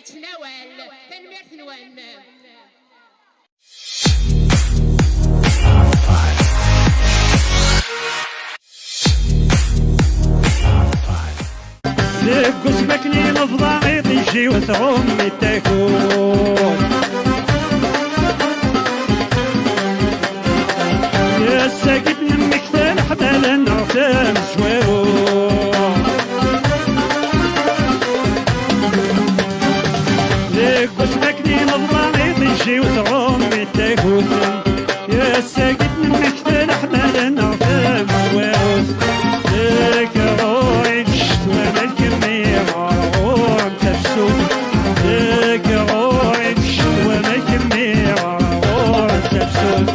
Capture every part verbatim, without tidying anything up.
Ttnawal, tanemmirt-nwen. Deg usmakken i nebḍa iṭij-iw tɣumm-it takurt. Ass-agi d-nemmekta leḥmala-nneɣ tamezwarut. Deg wasmi akken i neḍra iṭij-iw tɣumm-it takurt. Ass-agi d-nemmekta leḥmala-nneɣ tamezwarut. Deg ɣur-i d ccetwa ma kemmi ɣer ɣur-m tafsut. Deg ɣur-i d ccetwa ma kemmi ɣer ɣur-m tafsut.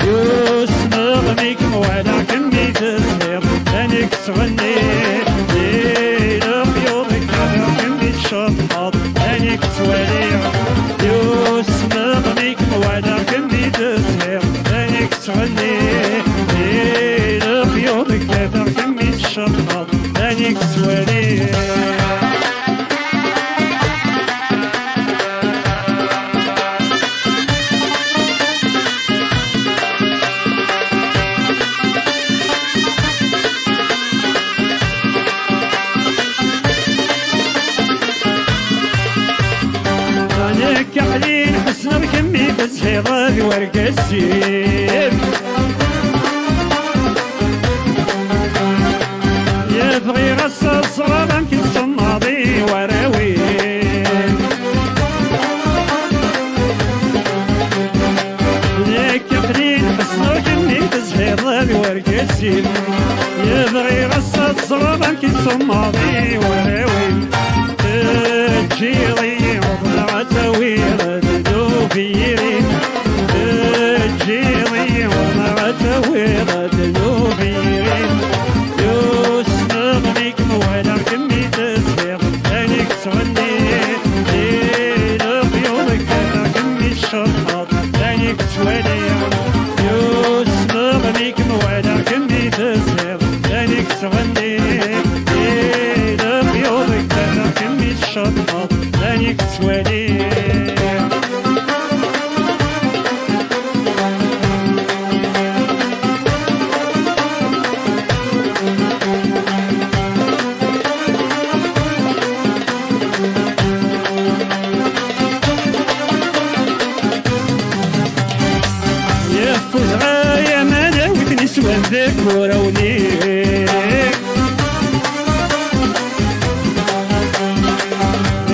Yusmeɣ mi kem-walaɣ kemmi tezhiḍ, anik tettɣenniḍ. Di leqyuḍ kkateɣ kemmi tceṭṭḥeḍ, anik tettwaliḍ. Yusmeɣ mi kem-walaɣ kemmi tezhiḍ, anik tettɣenniḍ. Di leqyuḍ kkateɣ kemmi tceṭṭḥeḍ, anik tettwaliḍ. Nekk aql-i ḥesneɣ kemmi tezhiḍ d wargaz-im. Ya bɣiɣ ass-a ẓreɣ amek tsemmaḍ i warraw-im. Nekk aql-i ḥesneɣ kemmi tezhiḍ d wargaz-im. Ya bɣiɣ ass-a ẓreɣ amek tsemmaḍ i warraw-im. Teǧǧiḍ-iyi uḍneɣ ad tawiḍ ddnub i yiri. Teǧǧiḍ-iyi uḍneɣ ad tawiḍ ddnub i yiri. Yusmeɣ mi kem-walaɣ kemmi tezhiḍ, anik tettɣenniḍ. Di leqyuḍ kkateɣ kemmi tceṭṭḥeḍ, anik tettwaliḍ. Yusmeɣ mi kem-walaɣ kemmi tezhiḍ, anik tettɣenniḍ. Di leqyuḍ kkateɣ kemmi tceṭṭḥeḍ, anik tettwaliḍ. Yeffud ɣaya manawit niswan deg urawni.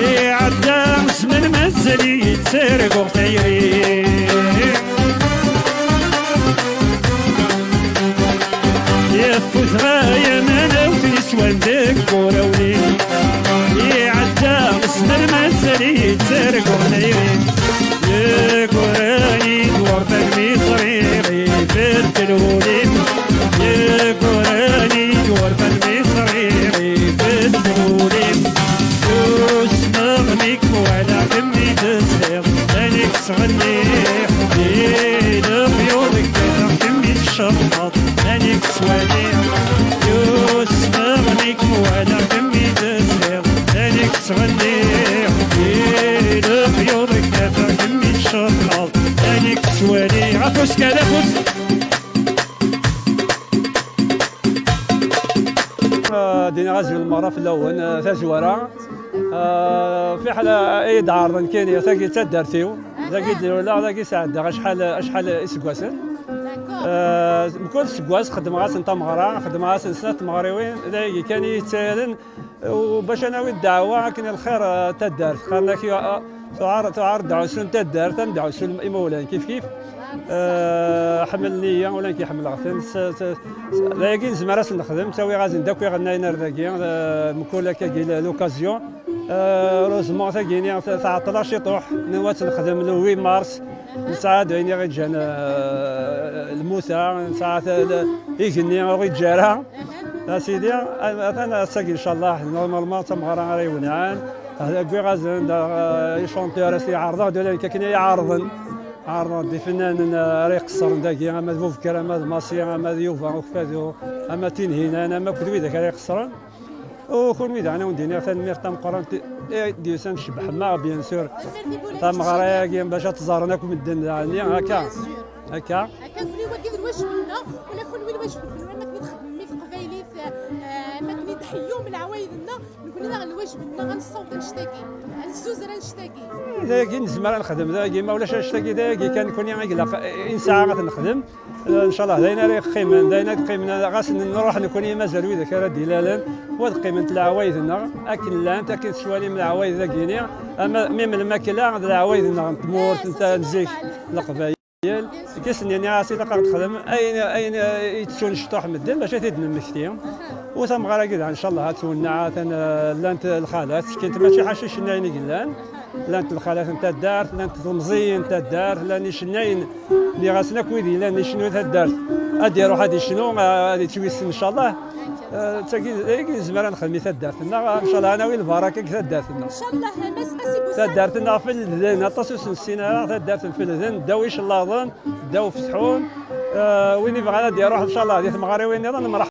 Iɛedda zzman mazal-iyi ttarguɣ tayri. Yeffud ɣaya manawt niswan deg urawni. Iɛedda zzman mazal-iyi ttarguɣ tayri. Yeggurani-d wurfan mi ẓriɣ ibeddel wul-im. Yeggurani-d wurfan mi ẓriɣ ibeddel wul-im. Yusmeɣ mi kem-walaɣ kemmi tezhiḍ, anik tettɣenniḍ. Di leqyuḍ kkateɣ kemmi tceṭṭḥeḍ, anik tettwaliḍ. Yusmeɣ mi kem-walaɣ kemmi tezhiḍ, anik tettɣenniḍ. Di leqyuḍ kkateɣ kemmi tceṭṭḥeḍ, anik tettwaliḍ. Afus kan afus. Ah, diniɣ azul merra fell-awen, ah, tazwara. Ah, fiḥel ay d-ɛerḍen kini, tagi d taddart-iw. Dagi d-luleɣ, dagi sɛeddaɣ acḥal, acḥal iseggasen. Ah, mkul seggas xeddmeɣ-asen tameɣra, xeddmeɣ-asen snat tmeɣriwin, d ayagi kan i yi-ttayalen. U bac ad nawi ddeɛwa akken i lxir, ah, taddart. Qqaren-ak, ah, tuɛer, tuɛer ddeɛwessu n taddart, am ddeɛwessu n imawlan, kif kif. Ah, ḥemmlen-iyi, ula nekk ḥemmleɣ-ten. S, s, s, d ayagi nezmer ad sen-nexdem, ttawiɣ-asen-d akk iɣennayen ar dagi, ah, mkul akkagi l-, l'occasion. Ah, heureusement, tagini ta-, tɛeṭṭel ciṭuḥ, nenwa ad tt-nexdem le huit mars. Nesɛa-d ayen i ɣ-iǧǧan, ah, lmuta, nesɛa ta-, l-, igenni ur ɣ-iǧǧa ara. A sidi, atan ass-agi, ncallah, normalement, d tameɣra ara iwenɛen. Wwiɣ-asen-d, ah, les chanteurs, ad s-ɛerḍeɣ-d ula d nekk akken i ɛerḍen. Ɛerḍeɣ-d ifennanen, ah, ara iqeṣṣren dagi, ama d Bubekr, ama d Massi, ama d Yuba Ukeffadu, ama d Tinhinan, ama akked widak ara iqeṣṣren. U kunwi daɣen ad wen-d-iniɣ tanemmirt tameqqrant i d-yusan tcebḥem-aɣ, bien sûr. Tameɣra-agi bac ad tt-ẓren akk medden daɣen-nni, akka. Akka. Akka, kunwi wagi d lwajeb-nneɣ, ula kunwi lwajeb-nwen, am akken i txeddmem i teqbaylit, eh, am akken i d-ḥeyyum leɛwayed-nneɣ, nekni daɣen lwajeb-nneɣ ad nessaweḍ annect-agi, ad nessuzzer annect-agi. Dagi nezmer ad nexdem, dagi ma ulac annect-agi, dagi kan nekni i ilaq, i nesɛa ad t-nexdem. Eh, ncallah d ayen ara yeqqimen, d ayen ara yeqqimen, ɣas nruḥ nekni mazal widak ara d-ilalen, wa ad qqiment leɛwayed-nneɣ akken llant, akken tettwalim leɛwayed dagini, ama mi melmakla d leɛwayed-nneɣ n tmurt, n ta-, n zik, leqbayel. Kis-nni nniɣ-as ilaq ad nexdem ayen, ayen, eh, yettun cṭuḥ medden bac ad t-id-nemmekti. U tamɣar-agi daɣ, ncallah, ad twenneɛ, atan, eh, llant lxalat, tkint mačči ḥaca icennayen i yellan. Llant lxalat n taddart, llant tlemẓiyin n taddart, llan icennayen, nniɣ-asen akk wid yellan icennun taddart, ad iruḥ ad icnu, eh, ad yettwissen, ncallah. Eh, d tagi, d ayagi nezmer ad nexdem i taddart-nneɣ, ncallah, ad nawi lbaraka deg taddart-nneɣ. Ncallah, Mass Qasi Bussan. Taddart-nneɣ Felden, aṭas ur s-nessin ara, taddart n Felden, ddaw icellaḍen, ddaw Fetḥun. Eh, win ibɣan ad iruḥ, ncallah, di temɣariwin nniḍen, mreḥba.